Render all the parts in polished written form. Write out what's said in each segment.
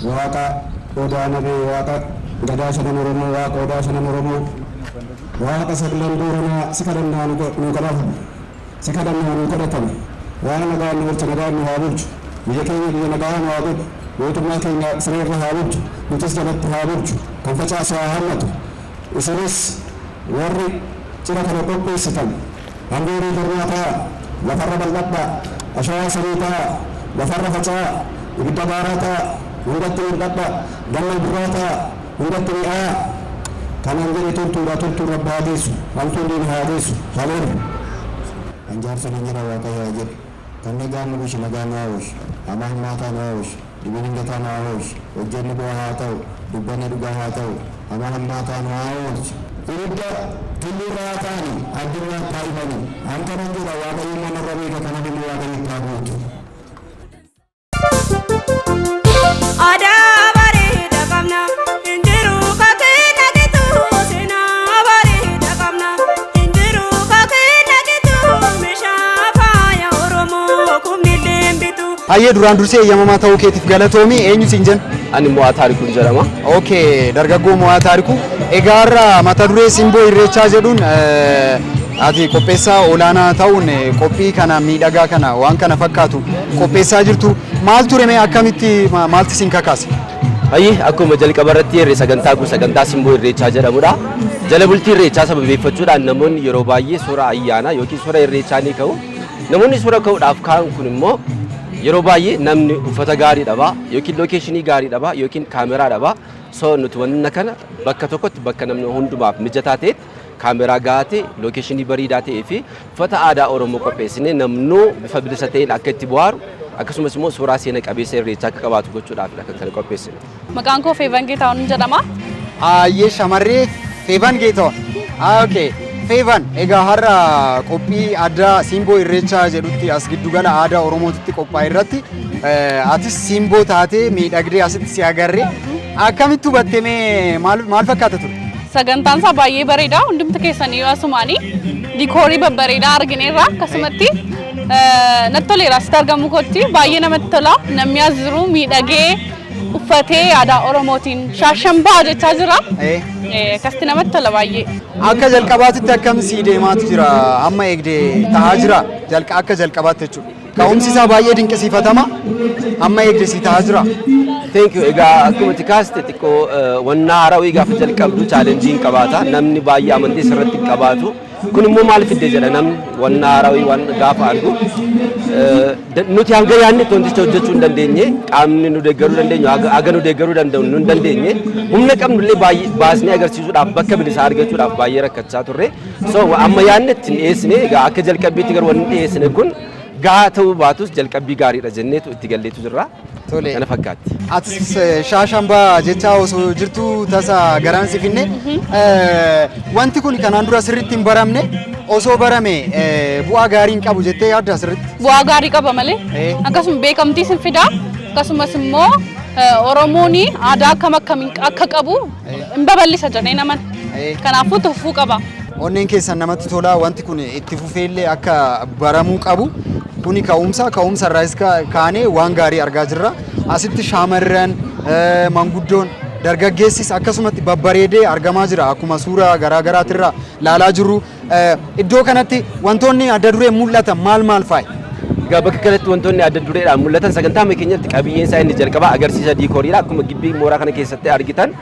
Waaqa Odaa Nabee, Waaqa Gadaa Shanan Oromoo, Waaqa Odaa Shanan Oromoo, Waaqa Saglan Booranaa, si kadhannaa nu kadhatan, si kadhannaa nu kadhatame. Waan nagaan nu oolche nagaan nu haa bulchu, biyya keenya biyya nagaa nu haa godhu, mootummaa keenya sireerra haa bulchu, nutis jalatti haa bulchu, kan facaasu haa hammatu. Isinis warri cidha kana qopheessitan hangoorii kormaa ta'aa, lafarra bal'adhaa, ashawaa samii ta'aa, lafarra faca'aa, ibidda gaaraa ta'aa, hundatti mul'adhaa, damma birraa ta'aa, hundatti mi'aayaa. Kanan jedhe toltuudha, toltuun Rabbi haa geessu, hamtuun diina haa geessu. Haleelu. Kan jaarsoliin jedhan Waaqayyo haa jedhu. Kan nagaan nu bulchu nagaan nu haa oolchu. Hamaa hammaataa nu haa oolchu. Dhibeen hingataa nu haa oolchu. Hojjanne bu'aa haa ta'u. Dubbanne dhugaa haa ta'u. Hamaa hammaataa nu haa oolchu. Ibidda tulluurra haa ta'ani, addunyaatti haa ifani. An kanan jedha, Waaqayyo immoo narra beeka, kanan immoo Waaqayyo itti haa guutu. Aadaa bareeda qabna, hin jiru kakee nagitu. Seenaa bareeda qabna, hin jiru kakee nagitu. Meeshaa faaya Oromoo kumnillee hin bitu. Hayyee, duraan dursee eeyyamamaa ta'uu keetiif galatoomi. Eenyu siin jenna? Ani Mo'aa Taarikuun jedhama. Okay, dargaggoo Mo'aa Taarikuu. Egaa har'a mata duree simboo irreechaa jedhuun ati qopheessaa olaanaa ta'uun qophii kana miidhagaa kana waan kana fakkaatu qopheessaa jirtu. Maal ture mee, akkamitti maalti siin kakaase? Hayyee, akkuma jalqaba irratti eerre, sagantaa kun sagantaa simboo irreechaa jedhamudha. Jala bultii irreechaa sababeeffachuudhaan namoonni yeroo baay'ee suura ayyaanaa yookiin suura irreechaa ni ka'u. Namoonni suura ka'uudhaaf ka'an kun immoo yeroo baay'ee namni uffata gaarii dhaba yookiin location gaarii dhaba yookiin kaameraa dhaba. So nuti wanna kana bakka tokkotti, bakka namni hundumaaf mijataa ta'etti, kaameraa gahaa ta'e, location bareedaa ta'ee fi uffata aadaa Oromoo qopheessinee namnuu bifa bilisa ta'een akka itti bohaaru, akkasumas immoo suuraa seena qabeessa irreechaa akka qabaatu gochuudhaafidha kan kana qopheessine. Maqaan koo Feevan Geetahuun jedhama. Hayyee, shamarree Feevan Geetahuun. Okay. Feevan, egaa har'a qophii addaa simboo irreechaa jedhutti as giddugala aadaa Oromootitti qophaa'e irratti atis simboo taatee miidhagdee asitti si agarree, akkamitti hubatte mee, maal maal fakkaata ture? Sagantaan isaa baay'ee bareeda. Hundumti keessanii asumaanii decor babbareedaa argineerra. Akkasumatti natti toleera, asitti argamu kootti baay'ee namatti tola. Namni as jiru miidhagee uffatee aadaa Oromootiin shaashambaa jechaa jira. Akkasitti namatti tola baay'ee. Akka jalqabaatitti akkam sii deemaatu jira? Amma eegdee ta'aa jira jalqa akka jalqabaatti jechuudha. Ka'umsi isaa baay'ee dinqisiifatama. Amma eegdee sii ta'aa jira. Thank you. Egaa akkuma itti kaaste, xiqqoo wanna haarawii gaafa jalqabdu challenge hin qabaata. Namni baay'ee amantii sirratti hin qabaatu. Kun immoo maal fidde jedha namni wanna haarawii waan gaafa argu. Nuti hanga yaadne wanticha hojjechuu hin dandeenye. Qaamni nu deeggaruu dandeenyu haga nu deeggaruu danda'u nu hin dandeenye. Humna qabnullee baay'ee baasnee agarsiisuudhaaf, bakka bilisaa argachuudhaaf baay'ee rakkachaa turre. So amma yaadne itti hin dhiyeessine. Egaa akka jalqabbiitti garuu wanni dhiyeessine kun gahaa ta'uu baatus jalqabbii gaariidha jenneetu itti galleetu jirra. Tole. Kana fakkaatti. Atis shaashambaa jechaa osoo jirtu tasa garaan si finne. Wanti kun kanaan dura sirriitti hin baramne, osoo barame bu'aa gaarii hin qabu jettee yaadda sirriitti? Bu'aa gaarii qaba malee. Akkasuma beekamtii sin fidaa. Akkasumas immoo Oromoon aadaa akkam akkamii akka qabu hin babal'isa jedhee naman. Kanaafuu itti fufuu qaba. Onneen keessan namatti tola. Wanti kun itti fufeellee akka baramuu qabu. Kuni ka'umsa irraas kaanee waan gaarii argaa jirra. Asitti shaamarran, manguddoon, dargaggeessis akkasumatti babbareedee argamaa jira, akkuma suuraa garaa garaatirraa laalaa jirru. Iddoo kanatti wantoonni adda duree mul'atan maal maal fa'i? Egaa bakka kanatti wantoonni adda dureedhaan mul'atan, sagantaa keenyatti qabiyyeen isaa inni jalqabaa agarsiisa decoriidha. Akkuma gibbii mooraa kana keessatti argitan,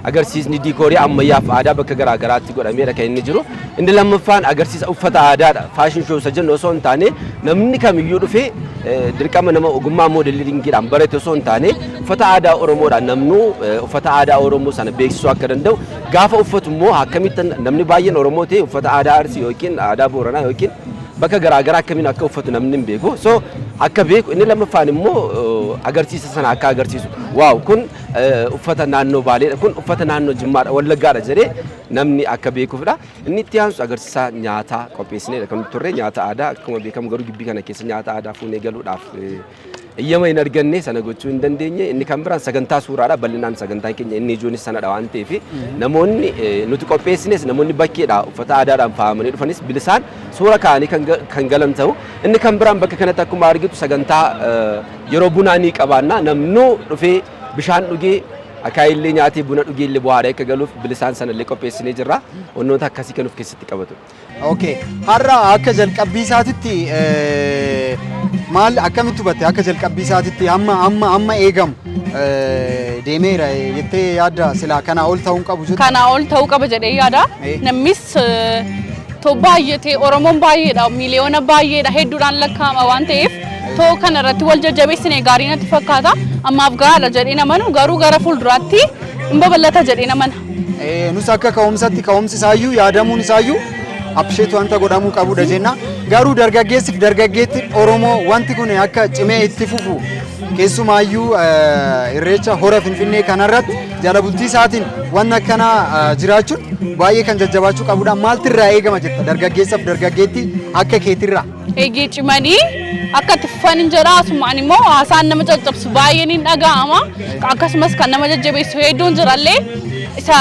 agarsiisni decor ammayyaaf aadaa bakka garaa garaatti godhameedha kan inni jiru. Inni lammaffaan agarsiisa uffata aadaadha. Fashion show isa jennu osoo hin taane, namni kamiyyuu dhufee dirqama nama ogummaa modelingiidhaan barate osoo hin taane, uffata aadaa Oromoodhaan namnuu uffata aadaa Oromoo sana beeksisuu akka danda'u, gaafa uffatu immoo akkamitti namni baay'een Oromoo ta'e uffata aadaa Arsii yookiin aadaa Booranaa yookiin bakka garaa garaa akkamiin akka uffatu namni hin beeku. So akka beeku. Inni lammaffaan immoo agarsiisa sana akka agarsiisu. Wow, kun uffata naannoo Baaleedha, kun uffata naannoo Jimmaadha, Wallaggaadha jedhee namni akka beekuufidha. Inni itti aansu agarsiisa nyaataa qopheessineedha kan turre, nyaata aadaa. Akkuma beekamu garuu gibbii kana keessa nyaata aadaa fuunee galuudhaaf eeyyama hin arganne, sana gochuu hin dandeenye. Inni kan biraan sagantaa suuraadha. Bal'inaan sagantaan keenya inni ijoonis sanadha waan ta'eef, namoonni nuti qopheessines, namoonni bakkeedha uffata aadaadhaan faayamanii dhufanis bilisaan suura kaa'anii kan galan ta'u. Inni kan biraan bakka kanatti akkuma argitu sagantaa yeroo bunaa ni qabaanna. Namnuu dhufee Bishaan dhugee, akaayillee nyaatee, buna dhugee illee bu'aadha akka galuuf bilisaan sanallee qopheessinee jirra. Wantoota akkasii kan of keessatti qabatu. Okay. Har'a akka jalqabbii isaatitti maal akkamitti hubatte? Akka jalqabbii isaatitti amma eegamu deemeera jettee yaadda? Silaa kanaa ol ta'uu hin qabu jettu? Kanaa ol ta'uu qaba jedhee yaada. Namnis too baay'atee, Oromoon baay'eedha, miiliyoona baay'eedha, hedduudhaan lakkaa'ama waan ta'eef, too kana irratti wal jajjabeessine gaarii natti fakkaata. Ammaaf gahaadha jedhee namanu, garuu gara fuulduraatti hin babal'ata jedhee namana. Nus akka ka'umsatti ka'umsi isaayyuu yaadamuun isaayyuu appreciate wanta godhamuu qabudha jenna. Garuu dargaggeessiif dargaggeetti Oromoo wanti kun akka cimee itti fufu, keessumaayyuu Irreecha hora Finfinnee kanarratti jala bultii isaatiin wanni akkanaa jiraachuun baay'ee kan jajjabaachuu qabudha. Maaltu irraa eegama jetta dargaggeessaaf dargaggeetti akka keetirraa? Eegee cimanii akka itti fufan hin jedha. Asumaan immoo haasaan nama caccabsu baay'een hin dhaga'ama. Akkasumas kan nama jajjabeessu hedduun jirallee, isa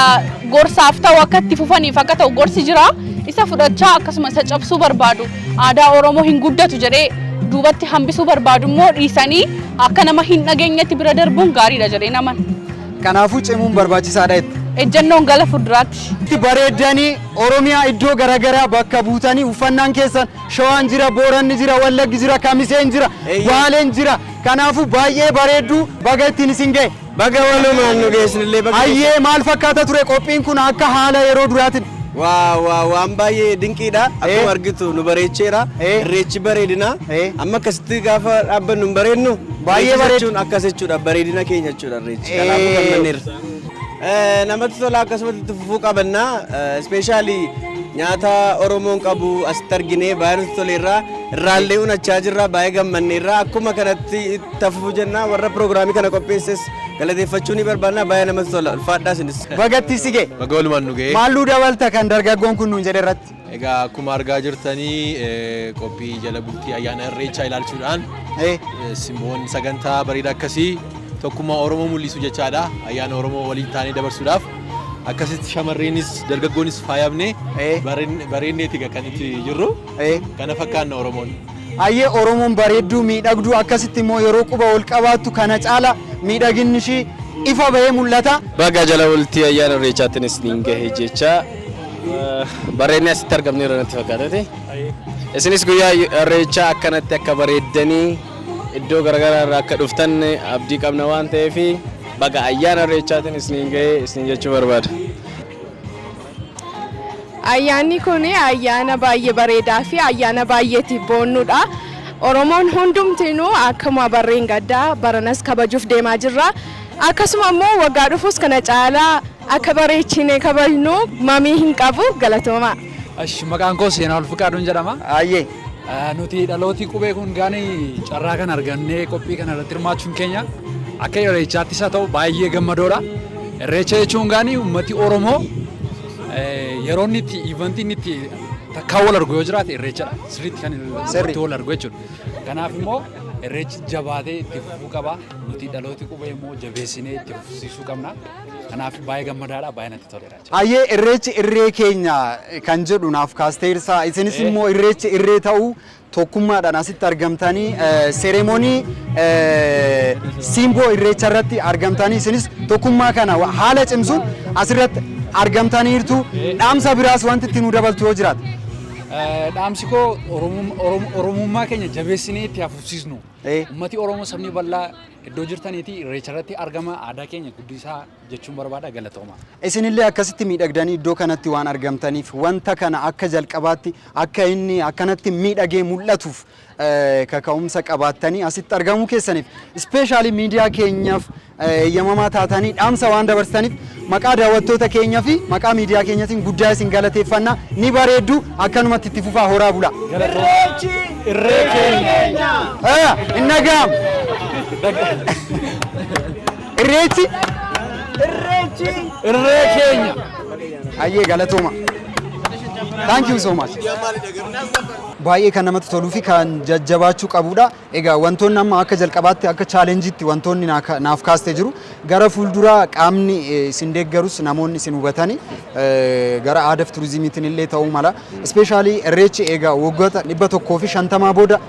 gorsaaf ta'u akka itti fufaniif akka ta'u gorsi jira. Isa fudhachaa, akkasuma isa cabsuu barbaadu, aadaa Oromoo hin guddatu jedhee duubatti hambisuu barbaadu immoo dhiisanii akka nama hin dhageenyetti bira darbuun gaariidha jedhee naman. Kanaafuu cimuun barbaachisaadha jette. Ejjennoon gala fuulduraatti. Itti bareeddanii, Oromiyaa iddoo garaagaraa bakka buutanii, uffannaan keessan Shawaan jira, Booranni jira, Wallaggi jira, Kamiseen jira, Baaleen jira. Kanaafuu baay'ee bareedduu, baga ittiin isin ga'e. Baga walumaan nu geessinillee baga. Ayyee, maal fakkaata ture qophiin kun akka haala yeroo duraatiin? Waa waan baay'ee dinqiidha. Akkuma argitu nu bareecheera. Irreechi bareedina. Amma akkasitti gaafa dhaabbannu hin bareennu. Baay'ee bareedu. Jechuun akkas jechuudha. Bareedina keenya jechuudha irreechi. Kanaafuu gammanneerra. Namatti tola, akkasumatti itti fufuu qabanna. Especially nyaata Oromoon qabu asitti arginee baay'ee nutti toleerra. Irraallee unachaa jirra, baay'ee gammanneerra. Akkuma kanatti itti fufuu jenna. Warra piroogiraamii kana qopheesses galateeffachuu ni barbaanna. Baay'ee namatti tola. Ulfaadhaa isinis. Bagatti si ga'e. Baga walumaan nu ga'e. Maalluu dabalta kan dargaggoon kun nuun jedhe irratti? Egaa akkuma argaa jirtanii qophii jala bultii ayyaana Irreechaa ilaalchuudhaan simboon sagantaa bareedaa akkasii tokkummaa Oromoo mul'isu jechaadha. Ayyaana Oromoo waliin taanee dabarsuudhaaf akkasitti shamarreenis dargaggoonis faayamne bareenneeti kan itti jirru. Kana fakkaanna Oromoon. Ayyee, Oromoon bareedduu miidhagduu, akkasitti immoo yeroo quba wal qabaattu kana caala miidhaginni ishii ifa bahee mul'ata. Baga jala bultii ayyaana Irreechaattiin isiniin gahe jecha, barreedni asitti argamneerra natti fakkaatati. Isinis guyyaa Irreechaa akkanatti akka bareeddanii iddoo garaagaraa irraa akka dhuftan abdii qabna waan ta'eef, baga ayyaana Irreechaatiin isiniin gahe isiniin jechuu barbaada. Ayyaanni kun ayyaana baay'ee bareedaa fi ayyaana baay'eetti boonnudha. Oromoon hundumtinuu akkuma barreen gaddaa baranas kabajuuf deemaa jirra. Akkasuma immoo waggaa dhufus kana caalaa akka bareechinee kabajnu mamii hin qabu, galatooma. Ash, maqaan koo Seenaa Olfiqaaduun jedhama. Ayyee. Nuti dhalooti qubee kun gaanii carraa kan argannee qophii kana irratti hirmaachuun keenya akka Irreechaattis haa ta'u baay'ee gammadoodha. Irreecha jechuun gaanii uummati Oromoo yeroo inni itti eventii inni itti takkaa wal argu yoo jiraate Irreechadha. Sirriitti kan irratti wal argu jechuudha. Kanaaf immoo Irreechi jabaatee itti fufuu qaba. Nuti dhalooti qubee immoo jabeessinee itti fufsiisuu qabna. Kanaaf baay'ee gammadaadha, baay'ee natti toleera. Ayyee, irreechi irree keenya kan jedhu naaf kaasteersaa, isinis immoo irreechi irree ta'uu tokkummaadhaan asitti argamtanii, ceremony simboo Irreecha irratti argamtanii, isinis tokkummaa kana haala cimsuun asirratti argamtaniirtu. Dhaamsa biraas wanti itti nu dabaltu yoo jiraate. Dhaamsi koo Oromummaa keenya jabeessinee itti hafuufsiisnu. Uummati Oromoo, sabni bal'aa iddoo jirtaniiti Irreecha irratti argama, aadaa keenya guddisaa jechuun barbaada, galatooma. Isinillee akkasitti miidhagdanii iddoo kanatti waan argamtaniif, wanta kana akka jalqabaatti akka inni akkanatti miidhagee mul'atuuf kaka'umsa qabaattanii asitti argamuu keessaniif, especially miidiyaa keenyaaf eeyyamamaa taatanii dhaamsa waan dabarsitaniif, maqaa daawwattoota keenyaa fi maqaa miidiyaa keenyatiin guddaa isin galateeffanna. Ni bareeddu, akkanumatti itti fufaa, horaa bula. Irreechi irree keenya. Hin dhaga'amu. Irreechi irree keenya. Ayyee, galatooma. Thank you so much. Baay'ee kan namatti toluu fi kan jajjabaachuu qabudha. Egaa wantoonni amma akka jalqabaatti akka challengeitti wantoonni naaf kaastee jiru, gara fuulduraa qaamni isin deeggarus, namoonni isin hubatani gara aadaa fi turizimiitiin illee ta'uu mala. Especially Irreechi egaa waggoota 150 booda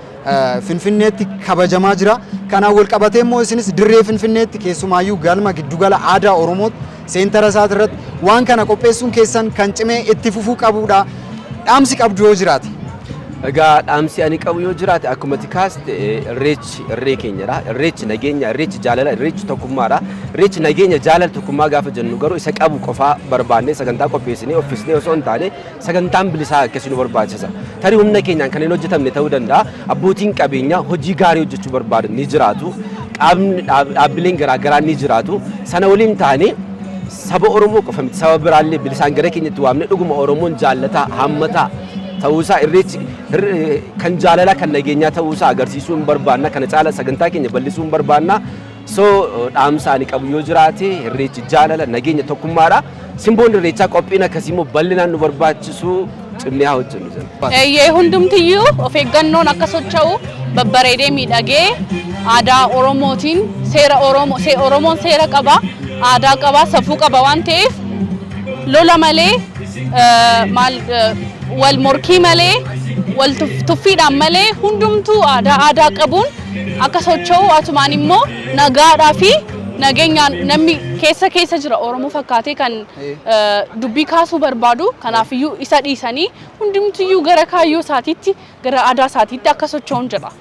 Finfinneetti kabajamaa jira. Kanaan wal qabatee immoo isinis dirree Finfinneetti, keessumaayyuu galma giddugala aadaa Oromootti, centera isaati irratti waan kana qopheessuun keessan kan cimee itti fufuu qabudha. Dhaamsi qabdu yoo jiraate. Egaa dhaamsi ani qabu yoo jiraate, akkuma ati kaaste, Irreechi irree keenyadha. Irreechi nageenya, Irreechi jaalala, Irreechi tokkummaadha. Irreechi nageenya, jaalala, tokkummaa gaafa jennu garuu isa qabu qofaa barbaannee sagantaa qopheessinee uffisnee osoo hin taane, sagantaan bilisaa akkasii nu barbaachisa. Tarii humna keenyaan kan hin hojjetamne ta'uu danda'a. Abbootiin qabeenyaa hojii gaarii hojjechuu barbaadan ni jiraatu. Qaamni dhaabbileen garaagaraa ni jiraatu. Sana waliin taanee saba Oromoo qofa miti, saba biraallee bilisaan gara keenyatti waamne, dhuguma Oromoon jaallataa hammataa ta'uusaa, Irreechi kan jaalalaa, kan nageenyaa ta'uusaa agarsiisuu hin barbaanna. Kana caala sagantaa keenya bal'isuu hin barbaanna. So dhaamsa ani qabu yoo jiraate, Irreechi jaalala, nageenya, tokkummaadha. Simboon Irreechaa, qophiin akkasii immoo bal'inaan nu barbaachisu, cimnee haa hojjennu jenna. Eeyyee, hundumtiyyuu of eeggannoon akka socho'u, babbareedee miidhagee, aadaa Oromootiin, seera Oromoo, Oromoon seera qaba, aadaa qaba, safuu qaba waan ta'eef, lola malee, maal, wal morkii malee, wal tuffiidhaan malee, hundumtuu aadaa aadaa qabuun akka socho'u, atumaan immoo nagaadhaa fi nageenyaan namni keessa keessa jira Oromoo fakkaatee kan dubbii kaasuu barbaadu, kanaafiyyuu isa dhiisanii hundumtiyyuu gara kaayyoo isaatiitti, gara aadaa isaatiitti akka socho'uun jedha.